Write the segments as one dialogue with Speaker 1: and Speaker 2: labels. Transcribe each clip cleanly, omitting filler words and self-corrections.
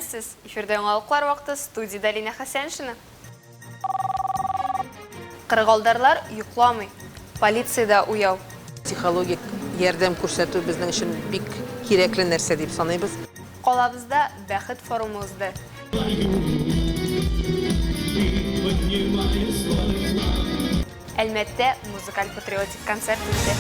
Speaker 1: Исәнмесез! Эфирда яңалыклар вакыты, студиядә Линә Хәсәншина. Кырыгалдарлар йокламый, полиция дә уяу.
Speaker 2: Психологик ярдәм күрсәтү безнең өчен бик кирәкле нәрсә дип саныйбыз.
Speaker 1: Калабызда Бәхет форумы узды. Әлмәттә музыкаль-патриотик концерт үтте.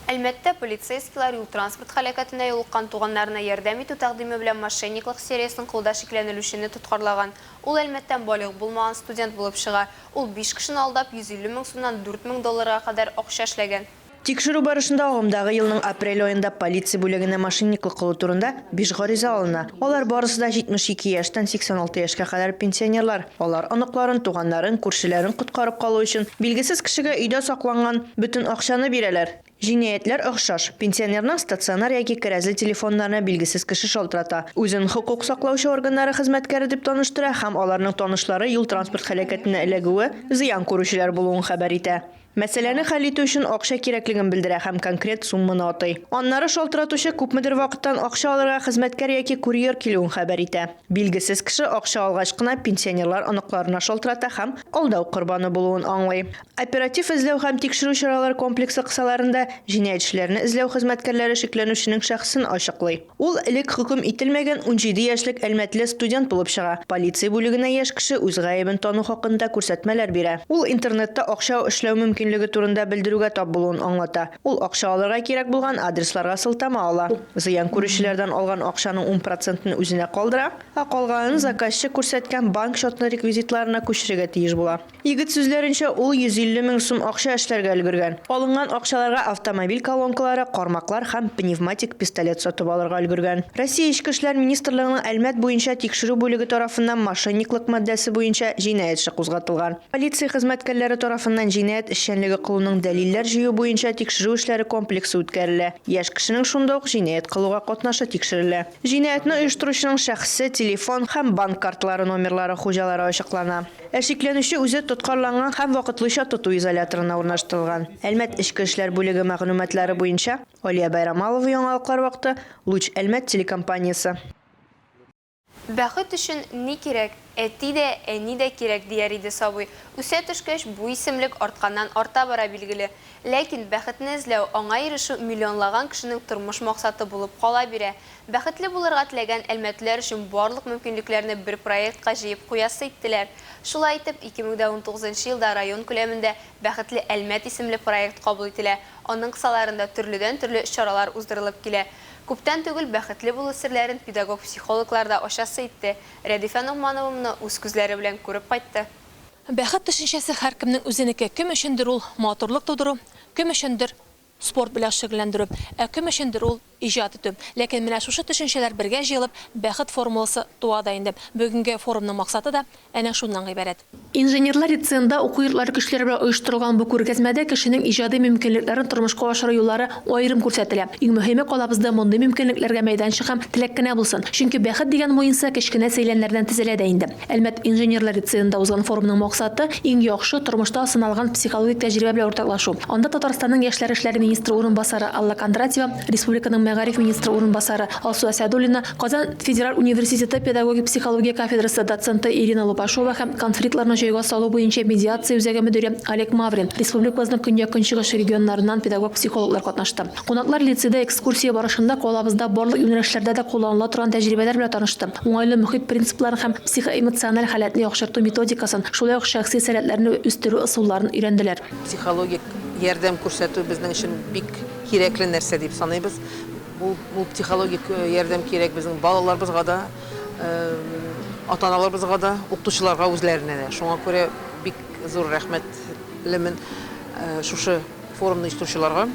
Speaker 1: Әлмәттә полицейскийлар юл-транспорт һәлакәтенә юлыккан туганнарына ярдәм итү тәкъдиме белән мошенниклык сериясен кылуда шикләнелүчене тоткарлаган. Ул Әлмәттән балигъ булмаган студент булып чыга. Ул биш кешене алдап 150 мең сумнан 4000 долларга кадәр акча эшләгән.
Speaker 3: Тикшерү барышында агымдагы елның апрель аенда полиция бүлегенә мошенниклык кылу турында биш гариза алына. Алар барысы да 72 яшьтән 86 яшькә кадәр пенсионерлар. Алар оныкларын, туганнарын, күршеләрен коткарып калу өчен билгесез кешегә өйдә сакланган бөтен акчаны бирәләр. Җинаятьләр охшаш, пенсионерның стационар яки кәрәзле телефоннарына билгесез кеше шалтырата, үзен хокук саклаучы органнары хезмәткәре дип таныштыра һәм аларның танышлары юл-транспорт һәлакәтенә эләгүе, зыян күрүчеләр булуын хәбәр итә. Мәсьәләне хәл итү өчен акча кирәклеген белдерә һәм конкрет сумманы атый. Аннары шалтыратучы күпмедер вакыттан акча алырга хезмәткәр яки курьер килүен хәбәр итә. Билгесез кеше акча алгач кына пенсионерлар оныкларына шалтырата һәм алдау корбаны булуын аңлый. Оператив эзләү һәм тикшерү чаралары комплексы кысаларында җинаятьчеләрне эзләү хезмәткәрләре шикләнүченең шәхесен ачыклый. Ул элек хөкем ителмәгән 17 яшьлек әлмәтле студент булып чыга. Полиция бүлегенә яшь кеше үз гаебен тану хакында күрсәтмәләр бирә. Ул интернетта акча эшләү мөмкинлеге турында белдерүгә тап булуын аңлата. Ул акча алырга кирәк булган адресларга сылтама ала. Зыян күрүчеләрдән алган акчаның ун процентын үзенә калдыра, ә калганын заказчы күрсәткән банк счеты реквизитларына күчерергә тиеш була. Егет сүзләренчә, ул 150 мең сум акча эшләргә өлгергән. Алынган акчаларга автомобиль колонкалары, кармаклар һәм пневматик пистолет сатып алырга өлгергән. Россия Эчке эшләр министрлыгының Әлмәт буенча тикшерү бүлеге тарафыннан мошенниклык маддәсе буенча җинаять эше кузгатылган. Полиция хезмәткәрләре тарафыннан җинаять эшчәнлеге кылуның дәлилләр җыю буенча тикшерү эшләре комплексы үткәрелә. Яшь кешенең шунда ук җинаять кылуга катнашы тикшерелә. Җинаятьне оештыручының шәхесе, телефон һәм банк карталары номерлары хуҗалары ачыклана. Ә шикләнүче үзе тоткарланган һәм вакытлыча тоту изоляторына урнаштырылган. Әлмәт эчке эшләр бүлеге мәгълүматлары буенча, Алия Байрамалова Яңалыклар вакыты, Луч Әлмәт телекомпаниясе.
Speaker 1: Бәхет өчен ни кирәк? Әти дә, әни дә кирәк, дияр иде сабый. Үсә төшкәч, бу исемлек артканнан-арта бара, билгеле. Ләкин бәхетне эзләү, аңа ирешү миллионлаган кешенең тормыш максаты булып кала бирә. Бәхетле булырга теләгән әлмәтлеләр өчен барлык мөмкинлекләрне бер проектка җыеп куясы иттеләр. Шулай итеп, 2019 нчы елда район күләмендә Бәхетле Әлмәт исемле проект кабул ителә, аның кысаларында төрледән-төрле чаралар уздырылып килә. Күптән түгел бәхетле булу серләрен педагог-психологлар да ачасы итте. Рәдифә Ногманова моны үз күзләре белән күреп кайтты.
Speaker 4: Бәхет төшенчәсе һәркемнең үзенеке. Кем өчендер ул матурлык тудыру, кем өчендер спорт белән шөгыльләндерү, ә кем өчендер ул иҗат итү. Ләкин менә шушы төшенчәләр бергә җыелып, бәхет формуласы туа да инде. Бүгенге форумның максаты да әнә шуннан гыйбарәт. Инженерлар лицеенда уку йортлары көчләре белән оештырылган бу күргәзмәдә кешенең иҗади мөмкинлекләрен тормышка ашыру юллары аерым күрсәтелә. Иң мөһиме, калабызда мондый мөмкинлекләргә мәйданчык һәм теләк кенә булсын. Чөнки бәхет дигән муенса кечкенә сәйләннәрдән тезелә дә инде. Әлмәт инженерлар лицеенда узган форумның максаты, иң яхшы, тормышта сыналган психологик тәҗрибә белән уртаклашу. Анда Татарстанның яшьләр эшләре министры урынбасары Алла Кондратьева, республиканың мәгариф министры урынбасары Алсу Әсәдуллина, Казан федераль университеты педагогик психология кафедрасы доценты Ирина Лупашова һәм конфликтларны җайга салу буенча медиация үзәге мөдире Олег Маврин, республикабызның көньяк-көнчыгыш регионнарыннан педагог-психологлар катнашты. Кунаклар лицейда экскурсия барышында калабызда барлык юнәлешләрдә дә кулланыла торган тәҗрибәләр белән танышты, уңайлы мохит принципларын һәм психоэмоциональ халәтне яхшырту методикасын, шулай ук шәхси сәләтләрне үстерү ысулларын өйрәнделәр.
Speaker 2: Психологик ярдәм күрсәтү безнең өчен бик кирәкле нәрсә дип саныйбыз. Бу бу психологик ярдәм кирәк безнең балаларыбызга да, ата-аналарыбызга да, укытучыларга үзләренә дә. Шуңа күрә бик зур рәхмәтлемен шушы форумны оештыручыларга.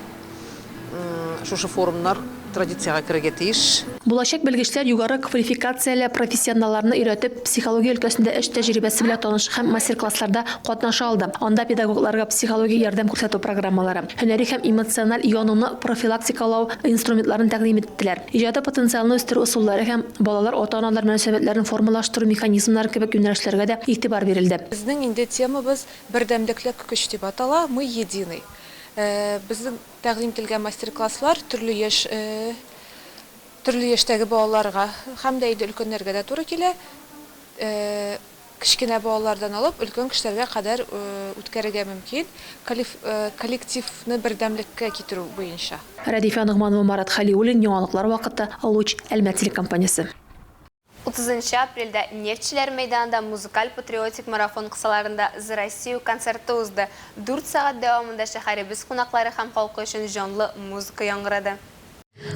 Speaker 2: Шушы форумнар традициягә керергә тиеш.
Speaker 4: Булачак белгечләр югары квалификацияле профессионалларны өйрәтеп, психология өлкәсендә эш тәҗрибәсе белән таныш һәм мастер-классларда катнаша алды. Анда педагогларга психологик ярдәм күрсәтү программалары, һөнәри һәм эмоциональ януны профилактикалау инструментларын тәкъдим иттеләр. Иҗади потенциалны үстерү ысуллары һәм балалар-ата-аналар мөнәсәбәтләрен формалаштыру механизмнары кебек юнәлешләргә дә игътибар бирелде.
Speaker 5: Безнең инде темабыз Бердәмлекле көч дип атала, Мы едины. Безнең тәкъдим ителгән мастер-класслар төрле яшь Төрле яшьтәге балаларга һәм дә инде өлкәннәргә дә туры килә. Кечкенә балалардан алып өлкән кешеләргә кадәр үткәрергә мөмкин, коллективны бердәмлеккә китерү буенча.
Speaker 4: Рәдифә Ногманова, Марат Хәлиуллин, Яңалыклар вакыты, Луч, Әлмәт телекомпаниясе.
Speaker 1: Утызынчы апрельдә Нефтьчеләр мәйданында музыкаль-патриотик марафон кысаларында За Россию концерты узды. Дүрт сәгать дәвамында шәһәребез кунаклары һәм халкы өчен җанлы музыка яңгырады.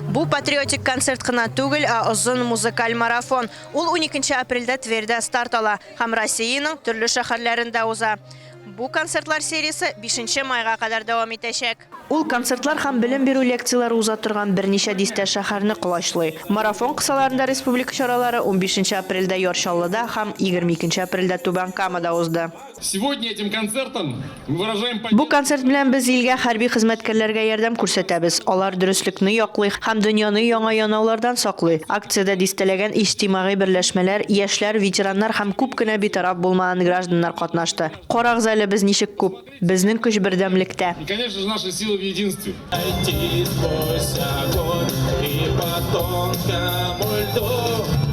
Speaker 3: Бу патриотик концерт кына түгел, ә озын музыкаль марафон. Ул уникенче апрельдә Тверьдә старт ала һәм Россиянең төрле шәһәрләрендә уза. Бу концертлар сериясе бишенче майга кадәр дәвам итәчәк. Ул концертлар һәм белем бирү лекцияләре уза торган берничә дистә шәһәрне колачлый. Марафон кысаларында республика чаралары унбишенче апрельдә Яр Чаллыда һәм 22 апрельдә Түбән Камада узды.
Speaker 6: Сегодня этим концертом мы выражаем
Speaker 3: Бу концерт белән без илгә хәрби хезмәткәрләргә ярдәм күрсәтәбез. Алар дөреслекне яклый һәм дөньяны яңа янаулардан саклый. Акциядә дистәләгән иҗтимагый берләшмәләр, яшьләр, ветераннар һәм күп кенә битараф булмаган гражданнар катнашты. Карагыз әле, без ничек күп! Безнең көч бердәмлектә!
Speaker 6: И, конечно же, наша сила в единстве.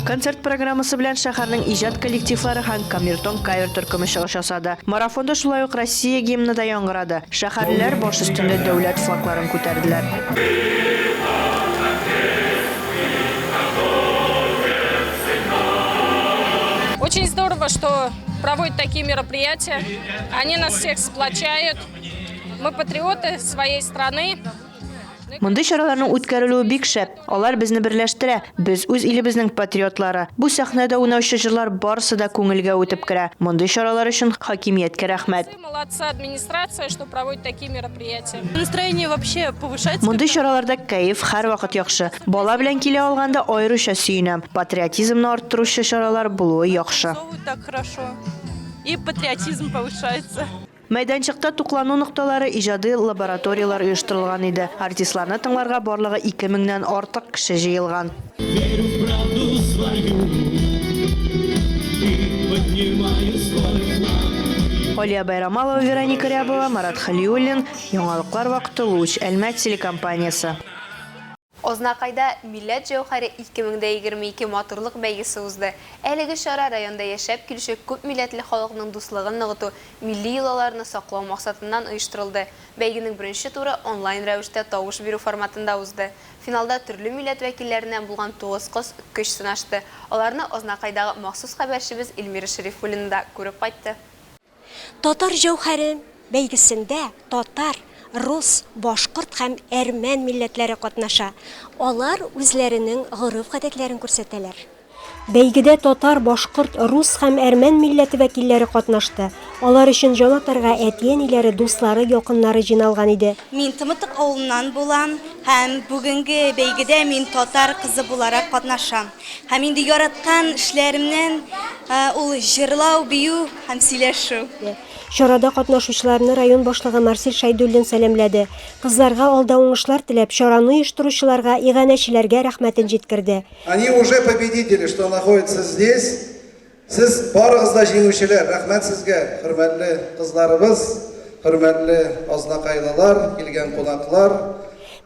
Speaker 3: Концерт программасы белән шәһәрнең иҗат коллективлары һәм Камертон кавер төркеме чыгыш ясады. Марафонда шулай ук Россия гимны да яңгырады. Шәһәрлеләр баш өстендә дәүләт флагларын күтәрделәр.
Speaker 7: Очень здорово, что проводят такие мероприятия. Они нас всех сплочают. Мы патриоты своей страны.
Speaker 3: Мондый чараларның үткәрелүе бик шәп. Алар безне берләштерә. Без үз илебезнең патриотлары. Бу сәхнәдә уйнаучы җырлар барысы да күңелгә үтеп керә. Мондый чаралар өчен хакимияткә рәхмәт.
Speaker 7: Молодцы администрация, что проводит такие мероприятия.
Speaker 8: Настроение вообще повышается.
Speaker 3: Мондый чараларда кәеф һәрвакыт яхшы. Бала белән килә алганда аеруча сөенәм. Патриотизмны арттыручы чаралар булуы яхшы.
Speaker 8: Так хорошо. И патриотизм повышается.
Speaker 3: Мәйданчыкта туклану нокталары, иҗади лабораторияләр оештырылган иде. Артистларны тыңларга барлыгы ике меңнән артык кеше җыелган. Алия Байрамалова, Вероника Рябова, Марат Хәлиуллин, Яңалыклар вакыты, Луч, Әлмәт телекомпаниясе.
Speaker 1: Азнакайда Милләт җәүһәре 2022 матурлык бәйгесе узды. Әлеге чара районда яшәп килүче күп милләтле халыкның дуслыгын ныгыту, милли йолаларны саклау максатыннан оештырылды. Бәйгенең беренче туры онлайн рәвештә тавыш бирү форматында узды. Финалда төрле милләт вәкилләреннән булган тугыз кыз көч сынашты. Аларны Азнакайдагы махсус хәбәрчебез Эльмира Шәрифуллина да күреп кайтты.
Speaker 9: Татар җәүһәре бәйгесендә татар, рус, башкорт һәм әрмән милләтләре катнаша. Алар үзләренең гореф-гадәтләрен күрсәтәләр. Бәйгедә татар, башкорт, рус һәм әрмән милләте вәкилләре катнашты. Алар өчен җан атарга әти-әниләре, дуслары, якыннары җыйналган иде.
Speaker 10: Мин Тымытык авылыннан булам һәм бүгенге бәйгедә мин татар кызы буларак катнашам. Һәм инде яраткан эшләремнән ул җырлау, бию һәм сөйләшү.
Speaker 9: Чарада катнашучыларны район башлыгы Марсель Шәйдуллин сәламләде. Кызларга алда уңышлар теләп, чараны оештыручыларга, иганәчеләргә рәхмәтен җиткерде.
Speaker 11: Они уже победители, что находятся здесь. Сез барыгыз да җиңүчеләр. Рәхмәт сезгә, хөрмәтле кызларыбыз, хөрмәтле азнакайлылар, килгән кунаклар.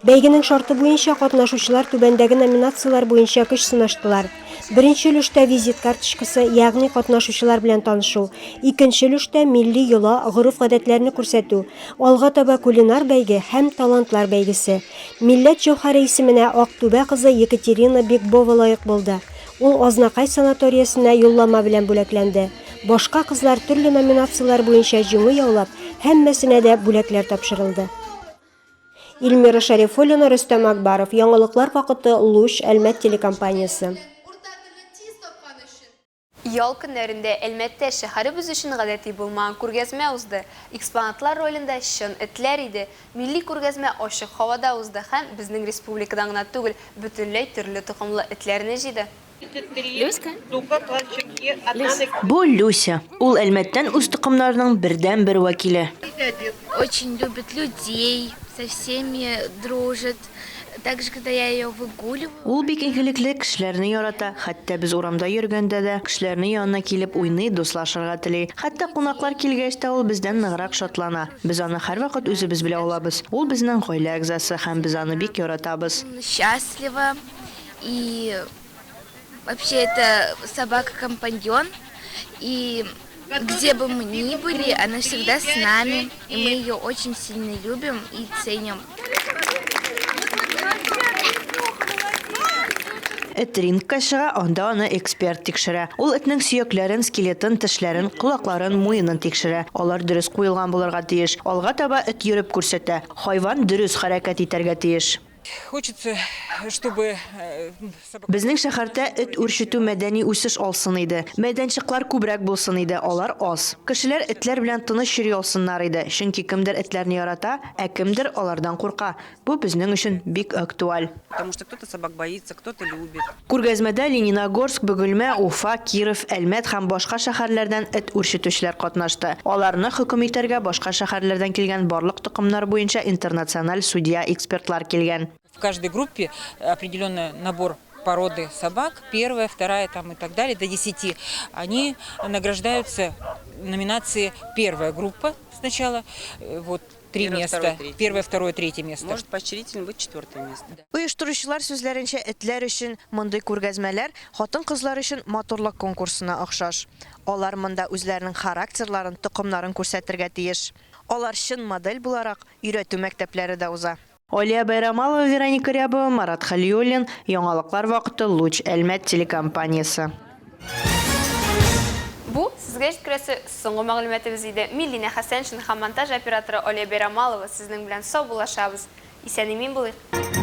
Speaker 9: Бәйгенең шарты буенча катнашучылар түбәндәге номинацияләр буенча көч сынаштылар. Беренче өлештә визит карточкасы, ягъни катнашучылар белән танышу. Икенче өлештә милли йола, гореф-гадәтләрне күрсәтү. Алга таба кулинар бәйге һәм талантлар бәйгесе. Милләт җәүһәре исеменә Актүбә кызы Екатерина Бикбова лаек булды. Ул Азнакай санаториясенә юллама белән бүләкләнде. Башка кызлар төрле номинацияләр буенча җиңү яулап, һәммәсенә дә бүләкләр тапшырылды. Илмира Шәрифуллина, Рөстәм Акбаров. Яңалыклар вакыты, Луч, Әлмәт телекомпаниясе.
Speaker 1: Ял көннәрендә Әлмәттә шәһәребез өчен гадәти булмаган күргәзмә узды. Экспонатлар ролендә чын этләр иде. Милли күргәзмә ачык һавада узды һәм безнең республикадан гына түгел, бөтенләй төрле токымлы этләрне җыйды.
Speaker 8: Люська?
Speaker 3: Бу Люся. Ул Әлмәттән үз токымнарының бердәнбер вәкиле.
Speaker 12: Очень любит людей, со всеми дружит. Также, когда я ее выгуливаю.
Speaker 3: Ул бик игелекле, кешеләрне ярата. Хәтта без урамда йөргәндә дә, кешеләрнең янына килеп уйный, дуслашырга тели. Хәтта кунаклар килгәч тә ул бездән ныграк шатлана. Без аны һәрвакыт үзебез белән алабыз. Ул безнең гаилә әгъзасы һәм без аны бик яратабыз.
Speaker 12: Счастлива. И вообще это собака-компаньон. И где бы мы ни были, она всегда с нами. И мы ее очень сильно любим и ценим.
Speaker 3: Эт рингка чыга, анда аны эксперт тикшерә. Ул этнең сөякләрен, скелетын, тешләрен, колакларын, муенын тикшерә. Алар дөрес куелган булырга тиеш. Алга таба эт йөреп күрсәтә. Хайван дөрес хәрәкәт итәргә тиеш.
Speaker 13: Хочется, чтобы э,
Speaker 3: Безнең шәһәрдә эт үрчетү мәдәни үсеш алсын иде. Мәйданчыклар күбрәк булсын иде, алар аз. Кешеләр этләр белән тыныч йөри алсыннар иде, чөнки кемдер этләрне ярата, ә кемдер алардан курка. Бу безнең өчен бик актуаль.
Speaker 14: Потому что кто-то собак боится, кто-то любит.
Speaker 3: Күргәзмәдә Лениногорск, Бөгелмә, Уфа, Киров, Әлмәт һәм башка шәһәрләрдән эт үрчетүчеләр катнашты. Аларны хөкем итәргә башка шәһәрләрдән килгән барлык токымнар буенча интернациональ судья-экспертлар килгән.
Speaker 13: В каждой группе определенный набор породы собак, первая, вторая там и так далее, до 10, они награждаются номинации первая группа сначала, э, вот три
Speaker 14: Первое,
Speaker 13: места,
Speaker 14: второе, третье.
Speaker 13: первое, второе, третье место.
Speaker 14: Может поощрительно быть четвертое место.
Speaker 3: Оештыручылар сүзләренчә, этләр өчен мондый күргәзмәләр хатын-кызлар өчен матурлык конкурсына охшаш. Алар монда үзләренең характерларын, токымнарын күрсәтергә тиеш. Алар чын модель буларак өйрәтү мәктәпләре дә уза. Алия Байрамалова, Вероника Рябова, Марат Хәлиуллин. Яңалыклар вакыты, Луч Әлмәт телекомпаниясе.
Speaker 1: Бу сезгә җиткерәсе соңгы мәгълүматыбыз иде. Мин Линә Хәсәншина һәм монтаж операторы Алия Байрамалова сезнең белән саубуллашабыз. Исән-имин булыйк!